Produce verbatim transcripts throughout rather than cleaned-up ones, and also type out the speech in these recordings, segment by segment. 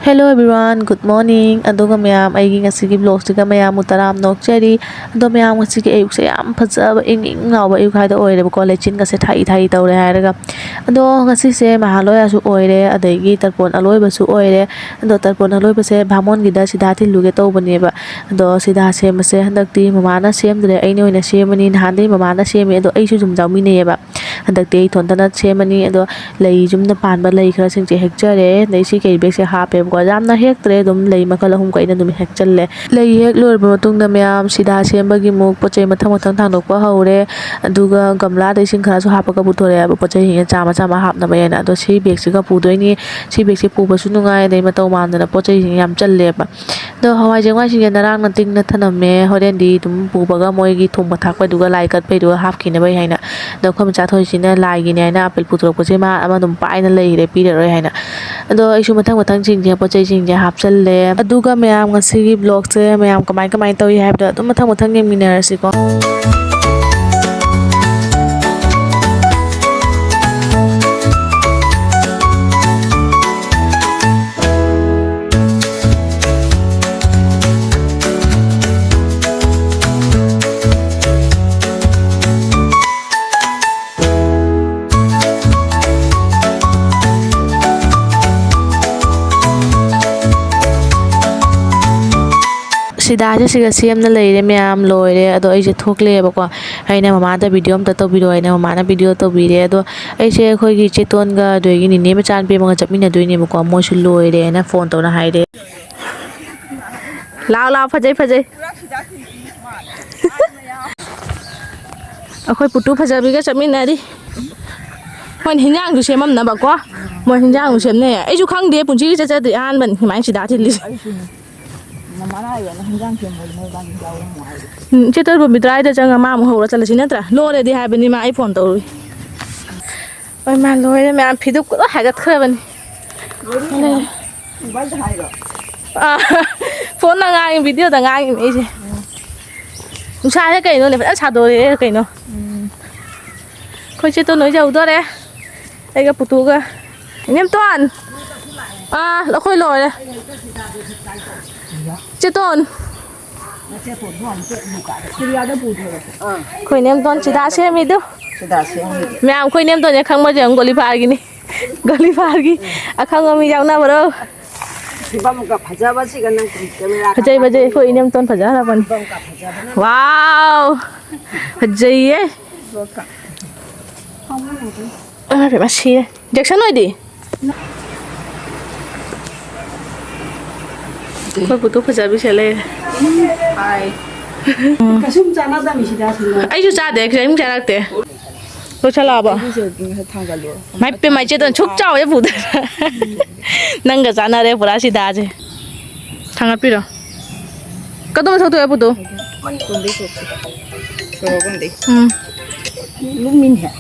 Hello everyone, good morning. ꯑꯗꯨꯒ ꯃꯌꯥꯝ, ꯑꯩꯒꯤ ꯉꯁꯤꯒꯤ vlogꯁꯤꯒ ꯃꯌꯥꯝꯕꯨ ꯇꯔꯥꯝꯅ ꯑꯣꯛꯆꯔꯤ꯫ ꯑꯗꯣ ꯃꯌꯥꯝ, ꯉꯁꯤꯒꯤ ꯑꯌꯨꯛꯁꯦ ꯌꯥꯝ ꯐꯖꯕ ꯏꯪ ꯏꯪ ꯂꯥꯎꯕ ꯑꯌꯨꯛ ꯍꯥꯏꯗꯣ ꯑꯣꯏꯔꯦꯕꯀꯣ꯫ ꯂꯩꯆꯤꯟꯒꯁꯦ ꯊꯥꯔꯤ ꯊꯥꯔꯤ ꯇꯧꯔꯦ ꯍꯥꯏꯔꯒ꯫ ꯑꯗꯣ ꯉꯁꯤꯁꯦ ꯃꯍꯥꯂꯣꯌꯥꯁꯨ ꯑꯣꯏꯔꯦ, ꯑꯗꯒꯤ ꯇꯔꯄꯣꯟ ꯑꯂꯣꯏꯕꯁꯨ ꯑꯣꯏꯔꯦ꯫ ꯑꯗꯣ ꯇꯔꯄꯣꯟ ꯑꯂꯣꯏꯕꯁꯦ ꯚꯥꯃꯣꯟꯒꯤꯗ ꯁꯤꯗꯥ ꯊꯤꯜꯂꯨꯒꯦ ꯇꯧꯕꯅꯦꯕ꯫ ꯑꯗꯣ ꯁꯤꯗꯥ ꯁꯦꯝꯕꯁꯦ ꯍꯟꯗꯛꯇꯤ ꯃꯃꯥꯅ ꯁꯦꯝꯗ꯭ꯔꯦ, ꯑꯩꯅ ꯑꯣꯏꯅ ꯁꯦꯝꯃꯅꯤ꯫ ꯅꯍꯥꯟꯗꯩ ꯃꯃꯥꯅ ꯁꯦꯝꯃꯦ, ꯑꯗꯣ ꯑꯩꯁꯨ ꯑꯗꯨꯝ ꯌꯥꯎꯃꯤꯟꯅꯩꯌꯦꯕ꯫ ꯍꯟꯗꯛꯇꯤ ꯑꯩ ꯏꯊꯣꯟꯇꯅ ꯁꯦꯝꯃꯅꯤ꯫ ꯑꯗꯣ ꯂꯩ ꯌꯨꯝꯗ ꯄꯥꯟꯕ ꯂꯩ ꯈꯔꯁꯤꯡꯁꯦ ꯍꯦꯛꯆꯔꯦ꯫ ꯑꯗꯩ ꯁꯤ carry bagꯁꯦ ꯍꯥꯞꯄꯦꯕꯀꯣ꯫ ꯌꯥꯝꯅ ꯍꯦꯛꯇ꯭ꯔꯦ, ꯑꯗꯨꯝ ꯂꯩ ꯃꯈꯜ ꯑꯍꯨꯝ ꯀꯩꯅ ꯑꯗꯨꯝ ꯍꯦꯛꯆꯜꯂꯦ꯫ ꯂꯩ ꯍꯦꯛ ꯂꯣꯏꯔꯕ ꯃꯇꯨꯡꯗ ꯃꯌꯥꯝ ꯁꯤꯗꯥ ꯁꯦꯝꯕꯒꯤ ꯑꯃꯨꯛ ꯄꯣꯠ ꯆꯩ ꯃꯊꯪ ꯃꯊꯪ ꯊꯥꯡꯗꯣꯛꯄ ꯍꯧꯔꯦ꯫ ꯑꯗꯨꯒ ꯒꯝꯂꯥꯗ ꯏꯁꯤꯡ ꯈꯔꯁꯨ ꯍꯥꯞꯄꯒ ꯄꯨꯊꯣꯔꯛꯑꯦꯕ, ꯄꯣꯠ ꯆꯩꯁꯤꯡꯁꯦ ꯆꯥꯝꯃ ꯆꯥꯝꯃ ꯍꯥꯞꯅꯕ ꯍꯥꯏꯅ꯫ ꯑꯗꯣ ꯁꯤ bagꯁꯤꯒ ꯄꯨꯗꯣꯏꯅꯤ꯫ ꯁꯤ bagꯁꯦ ꯄꯨꯕꯁꯨ ꯅꯨꯡꯉꯥꯏ, ꯑꯗꯩ ꯃꯇꯧ ꯃꯥꯟꯗꯅ ꯄꯣꯠ ꯆꯩꯁꯤꯡ ꯌꯥꯝ ꯆꯜꯂꯦꯕ꯫ ꯑꯗꯣ ꯍꯋꯥꯏ ꯆꯦꯡꯋꯥꯏꯁꯤꯡꯁꯦ ꯉꯔꯥꯡꯅ ꯇꯤꯡꯅ ꯊꯅꯝꯃꯦ, ꯍꯣꯔꯦꯟꯗꯤ ꯑꯗꯨꯝ ꯄꯨꯕꯒ ꯃꯣꯏꯒꯤ ꯊꯣꯡꯕ ꯊꯥꯛꯄꯩꯗꯨꯒ ꯂꯥꯏ ꯀꯠꯄꯩꯗꯨꯒ ꯍꯥꯞꯈꯤꯅꯕꯩ ꯍꯥꯏꯅ꯫ ꯑꯗꯣ ꯑꯩꯈꯣꯏ ꯃꯆꯥ ꯊꯣꯏꯁꯤꯅ ꯂꯥꯏꯒꯤꯅꯦ ꯍꯥꯏꯅ ꯑꯄꯦꯜ ꯄꯨꯊꯣꯔꯛꯄꯁꯦ ꯃꯥ ꯑꯃ ꯑꯗꯨꯝ ꯄꯥꯏꯅ ꯂꯩꯈ꯭ꯔꯦ, ꯄꯤꯔꯔꯣꯏ ꯍꯥꯏꯅ꯫ ꯑꯗꯣ ꯑꯩꯁꯨ ꯃꯊꯪ ꯃꯊꯪꯁꯤꯡꯁꯦ ꯄꯣꯠ ꯆꯩꯁꯤꯡꯁꯦ ꯍꯥꯞꯆꯜꯂꯦ꯫ ꯑꯗꯨꯒ ꯃꯌꯥꯝ, ꯉꯁꯤꯒꯤ vlogꯁꯦ ꯃꯌꯥꯝ ꯀꯃꯥꯏ ꯀꯃꯥꯏꯅ ꯇꯧꯏ ꯍꯥꯏꯕꯗꯣ ꯑꯗꯨꯝ ꯃꯊꯪ ꯃꯊꯪ ꯌꯦꯡꯃꯤꯟꯅꯔꯁꯤꯀꯣ꯫ ꯁꯤꯗꯥꯁꯦ ꯁꯤꯒ ꯁꯦꯝꯅ ꯂꯩꯔꯦ ꯃꯌꯥꯝ, ꯂꯣꯏꯔꯦ꯫ ꯑꯗꯣ ꯑꯩꯁꯦ ꯊꯣꯛꯂꯛꯑꯦꯕꯀꯣ꯫ ꯑꯩꯅ ꯃꯃꯥꯗ video ꯑꯝꯇ ꯇꯧꯕꯤꯔꯣ ꯍꯥꯏꯅ ꯃꯃꯥꯅ video ꯇꯧꯕꯤꯔꯦ꯫ ꯑꯗꯣ ꯑꯩꯁꯦ ꯑꯩꯈꯣꯏꯒꯤ ꯆꯦꯇꯣꯟꯒ ꯑꯗꯒꯤ ꯅꯤꯅꯦ ꯃꯆꯥꯅꯨꯄꯤ ꯑꯃꯒ ꯆꯠꯃꯤꯟꯅꯗꯣꯏꯅꯦꯕꯀꯣ꯫ ꯃꯣꯏꯁꯨ ꯂꯣꯏꯔꯦꯅ phone ꯇꯧꯅ ꯍꯥꯏꯔꯦ꯫ ꯂꯥꯎ, ꯂꯥꯎ, ꯐꯖꯩ, ꯐꯖꯩ꯫ ꯑꯩꯈꯣꯏ ꯄꯨꯇꯨ ꯐꯖꯕꯤꯒ ꯆꯠꯃꯤꯟꯅꯔꯤ꯫ ꯃꯣꯏꯅ ꯍꯤꯟꯖꯥꯡꯁꯨ ꯁꯦꯝꯃꯝꯅꯕꯀꯣ꯫ ꯃꯣꯏ ꯍꯤꯟꯖꯥꯡꯁꯨ ꯁꯦꯝꯅꯩ꯫ ꯑꯩꯁꯨ ꯈꯪꯗꯦ, ꯄꯨꯟꯁꯤꯒꯤ ꯆꯠꯆꯗ꯭ꯔꯤ, ꯑꯍꯥꯟꯕꯅꯤ ꯁꯨꯃꯥꯏꯅ ꯁꯤꯗꯥ ꯊꯤꯜꯂꯤꯁꯦ꯫ ꯃꯃꯥꯅ ꯍꯥꯏꯕ, "ꯅꯪ ꯍꯤꯟꯖꯥꯡ ꯁꯦꯝꯕꯗꯣ ꯃꯣꯏ ꯏꯕꯥꯅꯤ ꯌꯥꯎꯔꯝꯃꯣ" ꯍꯥꯏꯕ꯫ ꯎꯝ, ꯏꯆꯦ ꯇꯣꯏꯕ ꯕꯤꯇ꯭ꯔꯥꯏꯗ ꯆꯪꯉ ꯃꯥ ꯑꯃꯨꯛ ꯍꯧꯔ ꯆꯠꯂꯁꯤ ꯅꯠꯇ꯭ꯔꯥ? ꯂꯣꯜꯂꯦꯗꯤ ꯍꯥꯏꯕꯅꯤ ꯃꯥ, ꯑꯩ phone ꯇꯧꯔꯨꯏ꯫ ꯍꯣꯏ, ꯃꯥ ꯂꯣꯏꯔꯦ ꯃꯌꯥꯝ, ꯐꯤꯗꯨ ꯂꯣꯏ ꯍꯥꯏꯒꯠꯈ꯭ꯔꯕꯅꯤ꯫ ꯂꯣꯏꯔꯦ꯫ ꯃꯣꯕꯥꯏꯜꯗ ꯍꯥꯏꯔꯣ? ꯑꯥ, phoneꯗ ꯉꯥꯡꯉꯤ, videoꯗ ꯉꯥꯡꯉꯤꯅꯦ ꯑꯩꯁꯦ꯫ ꯅꯨꯡꯁꯥꯁꯦ ꯀꯩꯅꯣꯅꯦ, ꯐꯖꯅ ꯁꯥꯗꯣꯔꯛꯑꯦ ꯀꯩꯅꯣ꯫ ꯎꯝ꯫ ꯑꯩꯈꯣꯏ ꯆꯦꯇꯣꯟ ꯍꯣꯏꯁꯦ ꯍꯧꯗꯣꯔꯦ꯫ ꯑꯩꯒ ꯄꯨꯇꯨꯒ꯫ ꯏꯅꯦꯝꯇꯣꯟ! ꯑꯥ, ꯑꯩꯈꯣꯏ ꯂꯣꯏꯔꯦ꯫ ꯆꯦꯇꯣꯟ꯫ ꯑꯩꯈꯣꯏ ꯅꯦꯝꯇꯣꯟ ꯁꯤꯗꯥ ꯁꯦꯝꯃꯤꯗꯨ꯫ ꯁꯤꯗꯥ ꯁꯦꯝꯃꯤ꯫ ꯃꯌꯥꯝ ꯑꯩꯈꯣꯏ ꯅꯦꯝꯇꯣꯟꯁꯦ ꯈꯪꯕꯁꯦ ꯑꯃꯨꯛ ꯒꯣꯂꯤꯐꯥꯔꯒꯤꯅꯤ꯫ ꯒꯣꯂꯤꯐꯥꯔꯒꯤ ꯑꯈꯪꯕ ꯃꯤ ꯌꯥꯎꯅꯕ꯭ꯔꯣ? ꯐꯤꯕꯝꯒ ꯐꯖꯕꯁꯤꯒ ꯅꯪ ꯀꯦꯃꯦꯔꯥ ꯐꯖꯩ, ꯐꯖꯩ꯫ ꯑꯩꯈꯣꯏ ꯏꯅꯦꯝꯇꯣꯟ ꯐꯖꯈ꯭ꯔꯕꯅꯤ꯫ ꯐꯤꯕꯝꯒ ꯐꯖꯕꯅ ꯋꯥꯎ! ꯐꯖꯩꯌꯦ꯫ ꯏꯃꯥ ꯏꯕꯦꯝꯃ, ꯁꯤꯔꯦ꯫ ꯖꯦꯛꯁꯟ ꯍꯣꯏꯗꯤ? ꯑꯩꯈꯣꯏ ꯄꯨꯇꯨ ꯐꯖꯕꯤ ꯁꯦ ꯂꯩꯔꯦ꯫ ꯍꯥꯏ꯫ ꯀꯩꯁꯨꯝ ꯆꯥꯟꯅꯗꯕꯅꯤ ꯁꯤꯗ ꯑꯁꯤꯅ꯫ ꯑꯩꯁꯨ ꯆꯥꯗꯦ, ꯀꯔꯤꯝ ꯆꯥꯔꯛꯇꯦ꯫ ꯂꯣꯏꯁꯜꯂꯛꯑꯕꯣ? ꯑꯗꯨꯁꯨ ꯉꯁꯥꯏ ꯊꯥꯡꯒꯠꯂꯣ꯫ ꯃꯥꯏ ꯄꯦꯝꯃ, ꯏꯆꯦꯗꯣ ꯁꯨꯛ ꯆꯥꯎꯋꯦ ꯄꯨꯗ꯫ ꯅꯪꯒ ꯆꯥꯟꯅꯔꯦ ꯄꯨꯔꯥ ꯁꯤꯗꯥꯁꯦ꯫ ꯊꯥꯡꯒꯠꯄꯤꯔꯣ꯫ ꯀꯗꯣꯝꯗ ꯊꯣꯛꯇꯣꯏꯕ ꯄꯨꯇꯣ? ꯃꯅꯤꯄꯨꯔꯗꯩ ꯊꯣꯛꯇꯣꯏ꯫ ꯁꯣꯔꯣꯛꯂꯣꯝꯗꯩ꯫ ꯎꯝ꯫ ꯂꯨꯝꯃꯤꯅꯦ꯫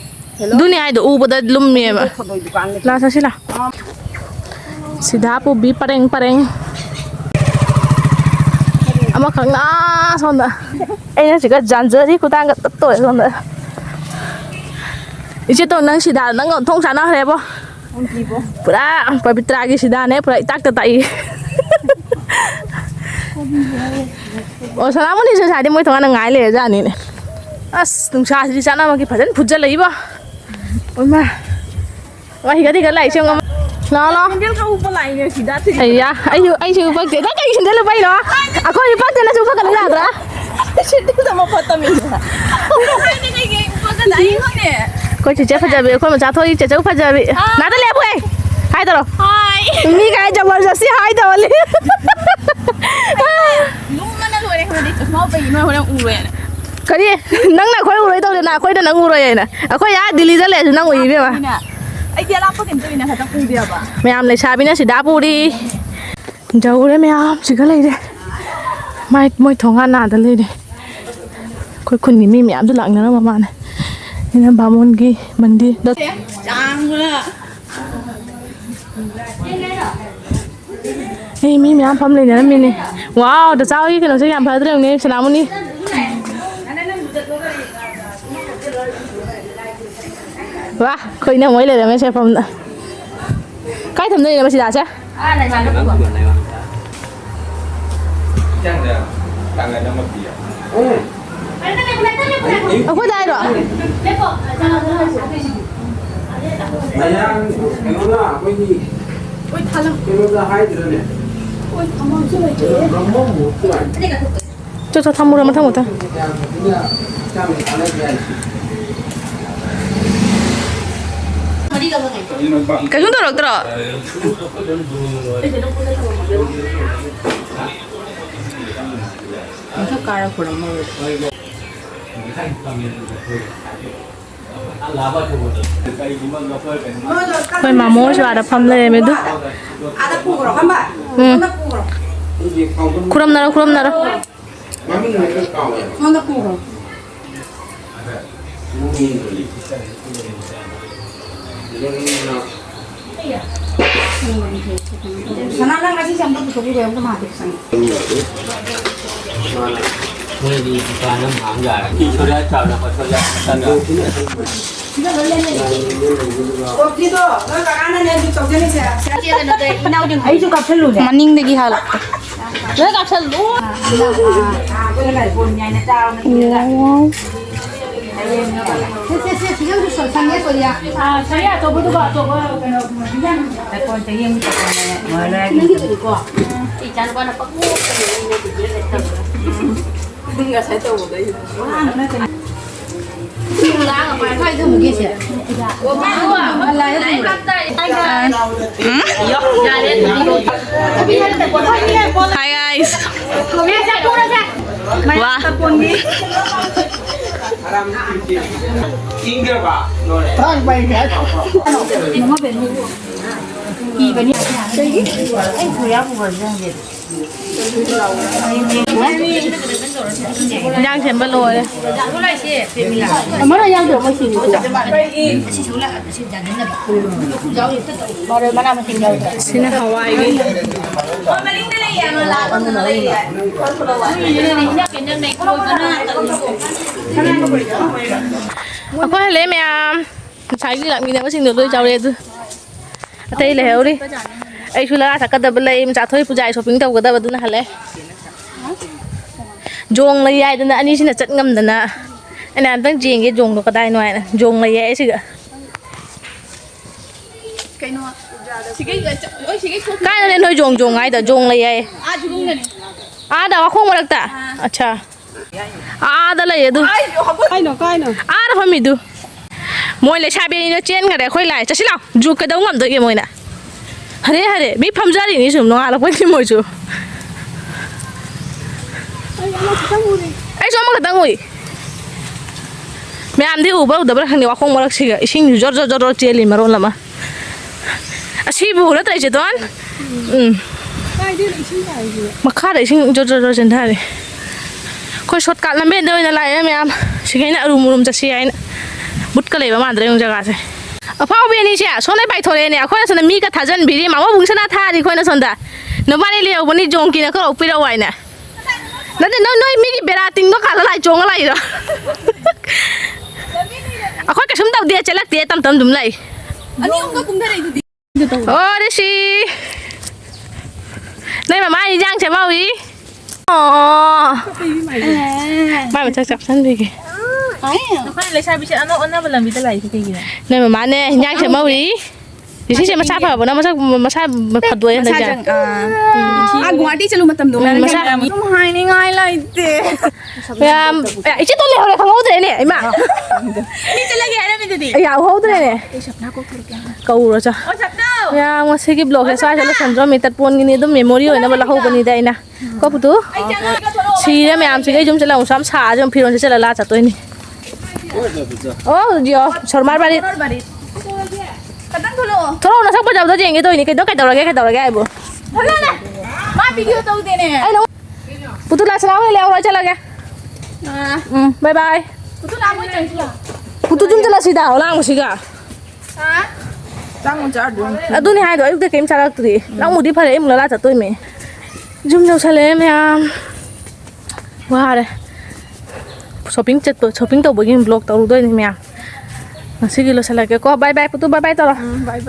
ꯑꯗꯨꯅꯦ ꯍꯥꯏꯗꯣ, ꯎꯕꯗ ꯂꯨꯝꯃꯦꯕ꯫ ꯈꯣꯗꯣꯏ ꯗꯨꯀꯥꯟꯒꯤ ꯂꯥ ꯆꯠꯁꯤ ꯂꯥ꯫ ꯁꯤꯗꯥ ꯄꯨꯕꯤ ꯄꯔꯦꯡ ꯄꯔꯦꯡ꯫ ꯑꯃꯈꯛꯅ ꯑꯥ ꯁꯣꯝꯗ꯫ ꯑꯩꯅ ꯁꯤꯒ ꯖꯥꯟꯖꯔꯤ ꯈꯨꯗꯥꯡꯒ ꯇꯠꯇꯣꯔꯦ ꯁꯣꯝꯗ꯫ ꯏꯆꯦ ꯇꯣ, ꯅꯪ ꯁꯤꯗꯥ ꯅꯪꯒ ꯑꯣꯟꯊꯣꯛ ꯆꯥꯟꯅꯈ꯭ꯔꯦꯕꯣ꯫ ꯄꯨꯔꯥ ꯄꯕꯤꯇ꯭ꯔꯥꯒꯤ ꯁꯤꯗꯥꯅꯦ, ꯄꯨꯔꯥ ꯏꯇꯥꯛꯇ ꯇꯥꯛꯏ꯫ ꯑꯣ, ꯁꯅꯥꯃꯅꯤꯁꯨ ꯉꯁꯥꯏꯗꯤ ꯃꯣꯏ ꯊꯣꯡꯒꯥꯟꯗ ꯉꯥꯏ ꯂꯩꯔꯖꯥꯠꯅꯤꯅꯦ꯫ ꯑꯁ, ꯅꯨꯡꯁꯥꯁꯤꯗꯤ ꯆꯥꯟꯅꯕꯒꯤ ꯐꯖꯅ ꯐꯨꯠꯖꯜꯂꯛꯏꯕꯣ꯫ ꯏꯃꯥ꯫ ꯋꯥ, ꯍꯤꯒꯠ ꯍꯤꯒꯠ ꯂꯥꯛꯏꯁꯦ ꯌꯦꯡꯉꯣ꯫ ꯂꯥꯛꯑꯣ, ꯂꯥꯛꯑꯣ꯫ ꯁꯦꯟꯗꯜ ꯈꯔ ꯎꯞꯄ ꯂꯥꯛꯏꯅꯦ ꯁꯤꯗ꯫ ꯑꯩꯌꯥ, ꯑꯩꯁꯨ, ꯑꯩꯁꯨ ꯎꯞꯄꯛꯇꯦ꯫ ꯅꯪ ꯀꯩ ꯁꯦꯟꯗꯜ ꯎꯞꯄꯛꯏꯅꯣ? ꯑꯩꯈꯣꯏ ꯎꯞꯄꯛꯇꯦ, ꯅꯪꯁꯨ ꯎꯞꯄꯛꯀꯅꯨ ꯌꯥꯗ꯭ꯔꯥ? ꯁꯦꯟꯗꯜꯗꯣ ꯃꯐꯠꯇ ꯃꯤꯅꯦ꯫ ꯍꯥꯏꯅꯦ ꯀꯩꯒꯤ ꯎꯞꯄꯛꯀꯅꯣ? ꯑꯩ ꯈꯪꯗꯦ꯫ ꯑꯩꯈꯣꯏ ꯆꯤꯆꯦ ꯐꯖꯕꯤ, ꯑꯩꯈꯣꯏ ꯃꯆꯥ ꯊꯣꯛꯏ ꯆꯤꯆꯦ ꯐꯖꯕꯤ꯫ ꯍꯥꯏ꯫ ꯅꯥꯗ ꯂꯦꯞꯄꯨꯍꯦ꯫ ꯍꯥꯏ ꯇꯧꯔꯣ꯫ ꯍꯥꯏ꯫ ꯃꯤ ꯀꯥꯏ ꯖꯕꯔꯗꯁꯇꯤ ꯍꯥꯏ ꯇꯧꯍꯜꯂꯤ꯫ ꯂꯨꯝꯕꯅ ꯂꯣꯏꯔꯦ ꯈꯪꯉꯗꯤ ꯆꯤꯟꯐꯥꯎ ꯄꯩꯒꯤ ꯅꯣꯏ ꯍꯣꯔꯦꯟ ꯎꯔꯣꯏꯅ꯫ ꯀꯔꯤ? ꯅꯪꯅ ꯑꯩꯈꯣꯏ ꯎꯔꯣꯏ ꯇꯧꯗꯅ ꯑꯩꯈꯣꯏꯅ ꯅꯪ ꯎꯔꯣꯏ ꯍꯥꯏꯅ꯫ ꯑꯩꯈꯣꯏ ꯑꯥ ꯗꯤꯜꯂꯤꯗ ꯂꯩꯔꯁꯨ ꯅꯪ ꯎꯏ ꯏꯕꯦꯝꯃ꯫ ꯑꯩꯗꯤ ꯑꯔꯥꯞꯄ ꯀꯩꯝꯇ ꯎꯏꯅ ꯈꯛꯇ ꯎꯗꯦꯕ꯫ ꯃꯌꯥꯝ ꯂꯩꯁꯥꯕꯤꯅ ꯁꯤꯗꯥ ꯄꯨꯔꯤ꯫ ꯌꯧꯔꯦ ꯃꯌꯥꯝꯁꯤꯒ ꯂꯩꯔꯦ꯫ ꯃꯥꯏ, ꯃꯣꯏ ꯊꯣꯡꯒꯥꯟ ꯅꯥꯗ ꯂꯩꯔꯦ꯫ ꯑꯩꯈꯣꯏ ꯈꯨꯟꯒꯤ ꯃꯤ ꯃꯌꯥꯝꯁꯨ ꯂꯥꯛꯅꯔꯝꯕ ꯃꯥꯜꯂꯦ꯫ ꯑꯩꯅ ꯕꯥꯃꯣꯟꯒꯤ ꯃꯟꯗꯤꯔꯗ ꯆꯥꯡꯅ ꯑꯦ, ꯃꯤ ꯃꯌꯥꯝ ꯐꯝ ꯂꯩꯅꯔꯝꯃꯤꯅꯦ꯫ ꯋꯥꯎ, ꯗꯆꯥ ꯍꯣꯏꯒꯤ ꯀꯩꯅꯣꯁꯦ ꯌꯥꯝ ꯐꯗ꯭ꯔꯦ ꯌꯦꯡꯉꯨꯅꯦ, ꯁꯅꯥꯃꯨꯅꯤ꯫ ꯋꯥ, ꯑꯩꯈꯣꯏ ꯏꯅꯝꯃ ꯍꯣꯏ ꯂꯩꯔꯝꯃꯦ ꯁꯦ ꯐꯝꯗ꯫ ꯀꯥꯏ ꯊꯝꯗꯣꯏꯅꯣ ꯃꯁꯤꯗꯥꯁꯦ? ꯑꯩꯈꯣꯏꯗ ꯍꯥꯏꯔꯣ? ꯃꯌꯥꯡ ꯀꯩꯅꯣꯅ ꯑꯩꯈꯣꯏꯒꯤ ꯀꯩꯅꯣꯗ ꯍꯥꯏꯗ꯭ꯔꯅꯦ? ꯆꯣ, ꯆꯣ, ꯊꯝꯃꯨꯔꯣ, ꯃꯊꯪ, ꯃꯊꯪ꯫ ꯀꯩꯁꯨꯝ ꯇꯧꯔꯛꯇ꯭ꯔꯣ? ꯃꯊꯛ ꯀꯥꯔ ꯈꯨꯔꯝꯃꯔꯣꯏ꯫ ꯑꯩꯈꯣꯏ ꯃꯥꯃꯣ ꯍꯣꯏꯁꯨ ꯑꯥꯗ ꯐꯝ ꯂꯩꯔꯝꯃꯦ ꯑꯗꯨ꯫ ꯎꯝ꯫ ꯈꯨꯔꯝꯅꯔꯣ, ꯈꯨꯔꯝꯅꯔꯣ꯫ ꯁꯅꯥ, ꯅꯪ ꯉꯁꯤꯁꯦ ꯑꯝꯇ ꯄꯨꯊꯣꯛꯄꯤꯔꯣ, ꯑꯝꯇ ꯃꯥꯒꯦ ꯆꯪꯉꯦ꯫ ꯃꯣꯏꯗꯤ ꯗꯨꯀꯥꯟ ꯑꯃ ꯍꯥꯡ ꯌꯥꯔꯦ꯫ ꯏꯁꯣꯔꯤꯌꯥ ꯆꯥꯎꯅ ꯄꯠꯄ ꯌꯥ-, ꯆꯥꯅ꯫ ꯀꯣꯐꯤꯗꯣ ꯅꯣꯏ ꯀꯀꯥꯅꯅꯦ ꯑꯗꯨ ꯇꯧꯖꯔꯤꯁꯦ꯫ ꯑꯩꯁꯨ ꯀꯥꯞꯁꯜꯂꯨꯅꯦ꯫ ꯃꯅꯤꯡꯗꯒꯤ ꯍꯥꯜꯂꯛꯄ꯫ ꯂꯣꯏ ꯀꯥꯞꯁꯜꯂꯨ꯫ ꯑꯥ, ꯑꯩꯈꯣꯏꯅ ꯂꯥꯏꯕꯣꯟ ꯌꯥꯏꯅ ꯆꯥꯔꯕꯅꯤꯅ꯫ ꯁꯦ, ꯁꯦ, ꯁꯦ, ꯁꯤꯗ ꯑꯃꯨꯛ ꯁꯣ-, ꯁꯪꯉꯦ, ꯁꯣꯔꯤꯌꯥ꯫ ꯑꯥ, ꯁꯣꯔꯤꯌꯥ, ꯑꯆꯧꯕꯗꯨꯒ ꯑꯆꯧꯕ ꯀꯩꯅꯣ, ꯍꯤꯟꯖꯥꯡ꯫ ꯂꯥꯏꯕꯣꯟ ꯆꯍꯤ ꯑꯃꯒꯤ ꯇꯧꯕꯅꯦ, ꯃꯣꯏ ꯂꯣꯏ꯫ ꯅꯪꯒꯤꯗꯨꯗꯤꯀꯣ꯫ ꯏꯆꯥꯅꯨꯄꯥꯅ ꯄꯪꯄꯣꯛꯇ ꯂꯩ, ꯑꯩꯅ ꯄꯤꯖꯔꯦ ꯇꯧꯔꯦ꯫ ꯅꯪ ꯉꯁꯥꯏ ꯇꯧꯕꯗꯣ ꯑꯩ꯫ ꯀꯥꯏꯗ ꯑꯃꯨꯛ ꯌꯦꯡꯁꯦ? ꯎꯝ? Hi guys. ꯋꯥ꯫ ꯏꯟꯖꯥꯡ ꯁꯦꯝꯕ ꯂꯣꯏꯔꯦ꯫ ꯑꯃꯅ ꯌꯥꯎꯗ꯭ꯔꯣ ꯃꯣꯏ ꯁꯤꯡꯖꯨ? ꯃꯔꯣꯏ ꯃꯅꯥ ꯃꯁꯤꯡ ꯌꯥꯎꯗ꯭ꯔꯣ? ꯁꯤꯅ ꯍꯋꯥꯏꯒꯤ꯫ ꯑꯩꯈꯣꯏ ꯍꯜꯂꯛꯑꯦ ꯃꯌꯥꯝ꯫ ꯉꯁꯥꯏꯒꯤ ꯂꯥꯛꯃꯤꯟꯅꯕꯁꯤꯡꯗꯣ ꯂꯣꯏ ꯆꯥꯎꯔꯦ ꯑꯗꯨ꯫ ꯑꯇꯩ ꯂꯩꯍꯧꯔꯤ꯫ ꯑꯩꯁꯨ ꯂꯥ ꯆꯠꯀꯗꯕ ꯂꯩ, ꯃꯆꯥ ꯊꯣꯏ ꯄꯨꯖꯥꯒꯤ ꯁꯣꯄꯤꯡ ꯇꯧꯒꯗꯕ, ꯑꯗꯨꯅ ꯍꯜꯂꯦ꯫ ꯖꯣꯡ ꯂꯩ ꯍꯥꯏꯗꯅ ꯑꯅꯤꯁꯤꯅ ꯆꯠ ꯉꯝꯗꯅ꯫ ꯑꯩꯅ ꯑꯝꯇꯪ ꯌꯦꯡꯒꯦ ꯖꯣꯡꯗꯣ ꯀꯗꯥꯏꯅꯣ ꯍꯥꯏꯅ꯫ ꯖꯣꯡ ꯂꯩ ꯍꯥꯏ ꯁꯤꯒ꯫ ꯀꯩꯅꯣ, ꯁꯤꯒꯩ ꯂꯣꯏ ꯆꯠ-, ꯂꯣꯏ ꯁꯤꯒꯩ ꯊꯣꯛꯈꯤ꯫ ꯀꯥꯏꯗꯅꯦ ꯅꯣꯏ ꯖꯣꯡ ꯖꯣꯡ ꯍꯥꯏꯗꯣ? ꯖꯣꯡ ꯂꯩ ꯍꯥꯏ꯫ ꯑꯥ, ꯖꯤꯕꯨꯡꯗꯅꯦ꯫ ꯑꯥꯗ ꯋꯥꯈꯣꯡ ꯃꯔꯛꯇ? ꯑꯥ꯫ ꯑꯠꯆꯥ꯫ ꯑꯥꯗ ꯂꯩ ꯑꯗꯨ꯫ ꯀꯥꯏꯅꯣ, ꯀꯥꯏꯅꯣ? ꯑꯥꯗ ꯐꯝꯃꯤꯗꯨ꯫ ꯃꯣꯏ ꯂꯩꯁꯥꯕꯤ ꯑꯅꯤꯗꯣ ꯆꯦꯟꯈ꯭ꯔꯦ, ꯑꯩꯈꯣꯏ ꯂꯥꯛꯑꯦ꯫ ꯆꯠꯁꯤ ꯂꯥꯎ꯫ ꯖꯨ ꯀꯩꯗꯧ ꯉꯝꯗꯣꯏꯒꯦ ꯃꯣꯏꯅ? ꯍꯔꯦ, ꯍꯔꯦ꯫ ꯃꯤ ꯐꯝꯖꯔꯤꯅꯤ ꯁꯨꯝ ꯅꯣꯡꯉꯥꯜꯂꯛꯄꯒꯤ ꯃꯣꯏꯁꯨ꯫ ꯑꯩ ꯑꯃꯈꯛꯇꯪ ꯎꯔꯤ꯫ ꯑꯩꯁꯨ ꯑꯃꯈꯛꯇꯪ ꯎꯏ꯫ ꯃꯌꯥꯝꯗꯤ ꯎꯕ꯭ꯔꯥ ꯎꯗꯕ꯭ꯔꯥ ꯈꯪꯗꯦ, ꯋꯥꯈꯣꯡ ꯃꯔꯛꯁꯤꯒ ꯏꯁꯤꯡꯁꯨ ꯖꯣꯔ ꯖꯣꯔ ꯖꯣꯔ ꯖꯣꯔ ꯆꯦꯜꯂꯤ ꯃꯔꯣꯜ ꯑꯃ꯫ ꯑꯁꯤꯕꯨ ꯅꯠꯇ꯭ꯔ ꯏꯆꯦ ꯇꯣꯟ? ꯎꯝ꯫ ꯀꯥꯏꯗꯩꯅꯣ ꯏꯁꯤꯡ ꯇꯥꯔꯤꯁꯤꯕꯣ? ꯃꯈꯥꯗ ꯏꯁꯤꯡ ꯖꯣꯔ ꯖꯣꯔ ꯖꯣꯔ ꯆꯦꯟꯊꯔꯤ꯫ ꯑꯩꯈꯣꯏ ꯁꯣꯔꯠꯀꯠ ꯂꯝꯕꯦꯟꯗ ꯑꯣꯏꯅ ꯂꯥꯛꯑꯦ ꯃꯌꯥꯝ꯫ ꯁꯤꯈꯩꯅ ꯑꯔꯨꯝ ꯑꯔꯨꯝ ꯆꯠꯁꯤ ꯍꯥꯏꯅ꯫ ꯕꯨꯠꯀ ꯂꯩꯕ ꯃꯥꯟꯗ꯭ꯔꯦ ꯌꯦꯡꯉꯨ ꯖꯒꯥꯁꯦ꯫ ꯑꯐꯥꯎꯕꯤ ꯑꯅꯤꯁꯦ ꯁꯣꯝꯗꯩ ꯄꯥꯏꯊꯣꯔꯛꯑꯦꯅꯦ꯫ ꯑꯩꯈꯣꯏꯅ ꯁꯣꯝꯗ ꯃꯤꯒ ꯊꯥꯖꯟꯕꯤꯔꯤ, ꯃꯥꯃꯣ ꯕꯨꯡꯁꯅꯥ ꯊꯥꯔꯤ ꯑꯩꯈꯣꯏꯅ ꯁꯣꯝꯗ꯫ ꯅꯕꯥꯅꯤ ꯂꯩꯍꯧꯕꯅꯤ ꯖꯣꯡꯀꯤꯅ ꯈꯔ ꯑꯣꯛꯄꯤꯔꯛꯑꯣ ꯍꯥꯏꯅ꯫ ꯅꯠꯇꯦ, ꯅꯣꯏ, ꯅꯣꯏ ꯃꯤꯒꯤ ꯕꯦꯔꯥ ꯇꯤꯡꯕ ꯀꯥꯟꯗ ꯂꯥꯏ ꯆꯣꯡꯉ ꯂꯥꯛꯏꯔꯣ? ꯑꯩꯈꯣꯏ ꯀꯩꯁꯨꯝ ꯇꯧꯗꯦ, ꯆꯦꯜꯂꯛꯇꯦ, ꯇꯝ ꯇꯝ ꯑꯗꯨꯝ ꯂꯥꯛꯏ꯫ ꯑꯅꯤ ꯑꯍꯨꯝꯒ ꯀꯨꯝꯊꯔꯛꯏꯗꯨꯗꯤ꯫ ꯑꯣ, ꯔꯤꯁꯤ꯫ ꯅꯣꯏ ꯃꯃꯥ ꯏꯟꯖꯥꯡ ꯁꯦꯝꯍꯧꯔꯤ꯫ ꯑꯣ꯫ ꯃꯥꯏ ꯃꯊꯛ ꯆꯥꯛꯁꯟꯕꯤꯒꯦ꯫ ꯑꯩꯈꯣꯏ ꯂꯩꯁꯥꯕꯤꯁꯦ ꯑꯅꯧ ꯑꯅꯧꯕ ꯂꯝꯕꯤꯗ ꯂꯥꯛꯏꯁꯦ ꯀꯩꯒꯤꯅꯣ? ꯅꯣꯏ ꯃꯃꯥꯅꯦ ꯏꯟꯖꯥꯡ ꯁꯦꯝꯍꯧꯔꯤ꯫ ꯔꯤꯁꯤꯁꯦ ꯃꯁꯥ ꯐꯕꯅ ꯃꯁꯛ, ꯃꯁꯥ ꯐꯗꯣꯛꯑꯦ ꯍꯟꯗꯛꯁꯦ꯫ ꯃꯁꯥ ꯆꯪ-, ꯑꯥ, ꯎꯝ, ꯃꯁꯥ ꯎꯝ, ꯃꯁꯥ ꯑꯗꯨꯝ ꯍꯥꯏꯅꯤꯡꯉꯥꯏ ꯂꯩꯇꯦ꯫ ꯌꯥꯝ, ꯑꯦ, ꯏꯆꯦ ꯇꯣꯟ ꯂꯩꯍꯧꯔꯦ, ꯈꯪꯍꯧꯗ꯭ꯔꯦꯅꯦ, ꯏꯃꯥ꯫ ꯃꯤ ꯆꯠꯂꯒꯦ ꯍꯥꯏꯔꯝꯃꯤꯗꯨꯗꯤ꯫ ꯑꯩ ꯌꯥꯎꯍꯧꯗ꯭ꯔꯦꯅꯦ꯫ ꯑꯩ ꯁꯞꯅꯥ ꯀꯧꯊꯣꯔꯛꯀꯦ ꯍꯥꯏꯅ꯫ ꯀꯧꯔꯨꯔꯣ ꯆꯣ꯫ ꯑꯣ, ꯁꯞꯅꯥ! ꯃꯌꯥꯝ ꯉꯁꯤꯒꯤ vlogꯁꯦ ꯁ꯭ꯋꯥꯏꯗ ꯂꯣꯏꯁꯤꯟꯗ꯭ꯔꯣꯃꯤ, ꯇꯠꯄꯣꯟꯒꯤꯅꯤ, ꯑꯗꯨꯝ memory ꯑꯣꯏꯅꯕ ꯂꯧꯍꯧꯕꯅꯤꯗ ꯑꯩꯅ꯫ ꯀꯣ ꯄꯨꯇꯨ? ꯑꯩ ꯆꯪꯉꯒꯦ, ꯊꯣꯛꯂꯛꯑꯣ꯫ ꯁꯤꯔꯦ ꯃꯌꯥꯝꯁꯤꯒ, ꯑꯩ ꯌꯨꯝ ꯆꯠꯂ ꯑꯃꯨꯛꯁꯨ ꯌꯥꯝ ꯁꯥꯔꯁꯨ ꯑꯗꯨꯝ ꯐꯤꯔꯣꯟꯁꯦ ꯆꯠꯂ ꯂꯥ ꯆꯠꯇꯣꯏꯅꯤ꯫ ꯑꯣ, ꯖꯤꯑꯣ, ꯁꯣꯔꯃꯥꯔ ꯕꯥꯔꯤ꯫ ꯈꯇꯪ ꯊꯣꯛꯂꯛꯑꯣ꯫ ꯊꯣꯛꯂꯛꯑꯣ, ꯅꯁꯛ ꯐꯖꯕꯗꯣ ꯌꯦꯡꯒꯦ ꯇꯧꯔꯤꯅꯤ꯫ ꯀꯩꯗꯧ-, ꯀꯩꯗꯧꯔꯒꯦ, ꯀꯩꯗꯧꯔꯒꯦ ꯍꯥꯏꯕꯨ? ꯊꯣꯛꯂꯛꯑꯣꯅꯦ꯫ ꯃꯥ video ꯇꯧꯗꯦꯅꯦ꯫ ꯑꯩꯅ ꯄꯨꯇꯨ ꯂꯥꯛꯁꯤꯔꯥ? ꯍꯣꯏ, ꯂꯩꯍꯧꯔꯣ, ꯆꯠꯂꯒꯦ꯫ ꯑꯥ꯫ ꯎꯝ, bye bye꯫ ꯄꯨꯇꯨ ꯂꯥꯛꯑꯣ, ꯃꯣꯏ ꯆꯪꯁꯤ ꯂꯥꯛꯑꯣ꯫ ꯄꯨꯇꯨ ꯌꯨꯝ ꯆꯠꯂꯁꯤꯗ, ꯂꯥꯡꯕꯁꯤꯒ꯫ ꯍꯥ? ꯆꯥꯛ ꯑꯃꯨꯛ ꯆꯥꯔꯨꯗꯣꯏꯅꯤ꯫ ꯑꯗꯨꯅꯤ ꯍꯥꯏꯗꯣ, ꯑꯌꯨꯛꯇ ꯀꯩꯝ ꯆꯥꯔꯛꯇ꯭ꯔꯤ꯫ ꯅꯪꯕꯨꯗꯤ ꯐꯔꯦ, ꯑꯩ ꯑꯃꯨꯛ ꯂꯥ ꯆꯠꯇꯣꯏꯃꯤ꯫ ꯌꯨꯝ ꯌꯧꯁꯜꯂꯛꯑꯦ ꯃꯌꯥꯝ꯫ ꯋꯥꯔꯦ꯫ Shopping ꯆꯠꯄ, shopping ꯇꯧꯕꯒꯤ vlog ꯇꯧꯔꯨꯗꯣꯏꯅꯤ ꯃꯌꯥꯝ꯫ ꯉꯁꯤꯒꯤ ꯂꯣꯏꯁꯤꯜꯂꯒꯦꯀꯣ꯫ Bye bye, ꯄꯨꯇꯨ, bye bye ꯇꯧꯔꯣ꯫ ꯎꯝ, bye bye꯫